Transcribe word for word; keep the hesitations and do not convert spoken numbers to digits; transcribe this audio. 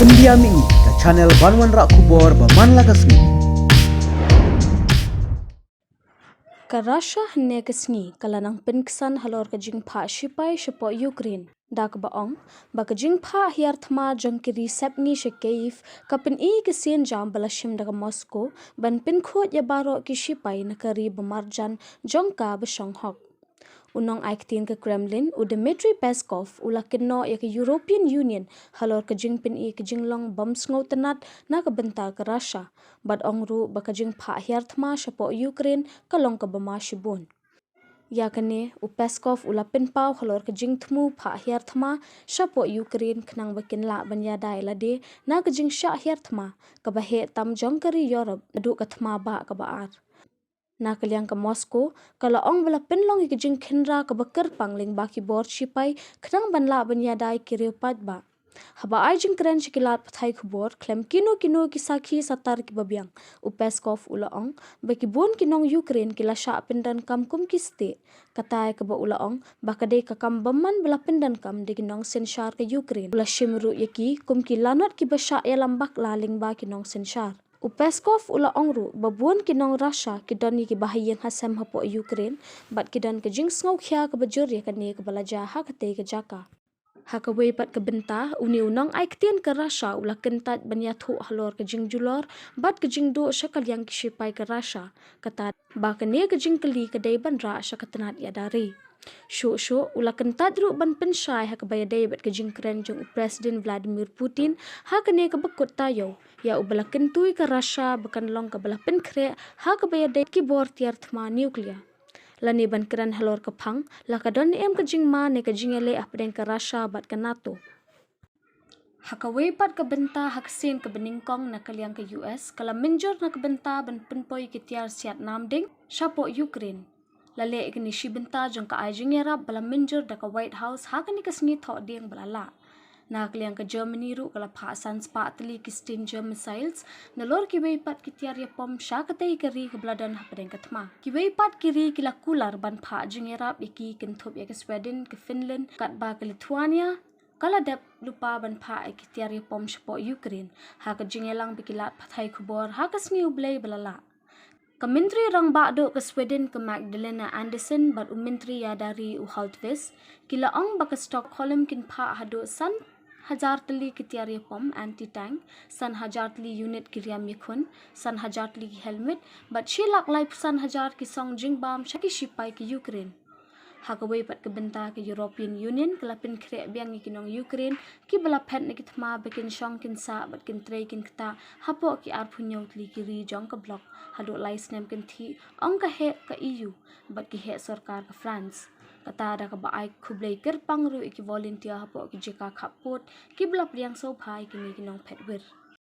India Mini, ka channel ban wanrah khubor ba man la ka sngi. Ka Russia hynne ka sngi ka la nang pynksan halor ka jingphah shipai shapoh Ukraine, da kaba ong ba ka jingphah hiar thma jong ki ri sepngi sha Kyiv ka pyni ka sienjam ba la shim da ka Moscow ban pynkhuid ïa baroh ki shipai na ka ri ba marjan jong ka ba shong hok. U nongai ktien ka Kremlin, u Dmitry Peskov, u la kynnoh ïa ka European Union halor ka jingpyni ka jinglong bym sngewtynnad na ka bynta ka Russia, bad ong ruh ba ka jingphah hiar thma shapoh Ukraine ka long kaba ma shibun. Ïa kane, u Peskov u la pynpaw halor ka jingthmu phah hiar thma shapoh Ukraine khnang ba kin lah ban ïada ïa lade na ka jingshah hiar thma kaba heh tam jong ka ri Europe naduh ka thma bah kaba ar. Na ka liang ka Moscow, ka la ong ba la pynlong ïa ka jingkhynra kaba kyrpang lyngba ki bor shipai khnang ban lah ban ïada ïa ki riew paidbah. Haba ai jingkren sha ki lad pathai khubor khlem kino kino ki sakhi satar kiba biang, u Peskov u la ong ba ki bun ki nong Ukraine ki la shah pyndonkam kum ki stieh, kata ïa kaba u la ong ba ka dei ka kam bymman ba la pyndonkam da ki nongsynshar ka Ukraine. U la shim ruh ïa ki kum ki lanot kiba shah ïalam bakla lyngba ki nongsynshar. U Peskov u la ong ruh ba bun ki nong Russia ki don ïa ki bahaïing hasem hapoh Ukraine, bad ki don ka jingsngewkhia kaba jur ïa kane kaba la jia ha katei ka jaka. Ha kawei pat ka bynta, une u nongai ktien ka Russia u la kyntait ban ïathuh halor ka jingjulor bad ka jingduh sha ka liang ki shipai ka Russia, kata ba kane ka jingkylli ka dei ban rah sha ka tnat ïada ri. Shuh shuh, u la kyntait ruh ban pynshai ha kaba ïadei bad ka jingkren jong u President Vladimir Putin ha kane kaba kut taïew ïa uba la kyntu ïa ka Russia ba kan long kaba la pynkhreh ha kaba ïadei ki bor tiar thma nuclear. Lane ban kren halor ka phang, la ka don ne em ka jingma ne ka jingïaleh hapdeng ka Russia bad ka NATO. Ha kawei pat ka bynta, ha ka sien kaba nyngkong, na ka liang ka U S ka la mynjur na ka bynta ban pynpoi ki tiar siat namding shapoh Ukraine. La leh ïa kane shi bynta jong ka ai jingïarap ba la mynjur da ka White House ha kane ka sngi Thohdieng ba la lah. Na ka liang ka Germany ruh ka la phah san spah tylli ki Stinger missiles nalor kiwei pat ki tiar ïapom sha katei ka ri kaba la don hapdeng ka thma. Kiwei pat ki ri ki la kular ban phah jingïarap ïa ki, kynthup ïa ka Sweden, ka Finland, katba ka Lithuania ka la dep lypa ban phah ïa ki tiar ïapom shapoh Ukraine, ha ka jingïalang bad ki lad pathai khubor ha ka sngi U Blei ba la lah. Ka Myntri Rangbah Duh ka Sweden ka Magdalena Andersson bad u Myntri Ïada Ri u Hultqvist ki la ong ba ka Stockholm kin phah haduh san hajar tylli ki tiar ïapom anti-tank, san hajar tylli unit ki riam ïakhun, san hajar tylli ki helmet, bad shi lak laiphew san hajar ki song jingbam sha ki shipai ki Ukraine. Ha kawei pat ka bynta, ka European Union ka la pynkhreh biang ïa ki nong Ukraine kiba la phet na ki thma ba kin shong kin sah bad kin trei kin ktah hapoh ki arphew hynñiew tylli ki ri jong ka bloc haduh lai snem kynthih, ong ka heh ka E U bad ki heh sorkar ka France. Kata da kaba ai khublei kyrpang ruh ïa ki volunteer hapoh ki jaka khappud kiba la pdiang sngewbha ïa kine ki nongphet wir.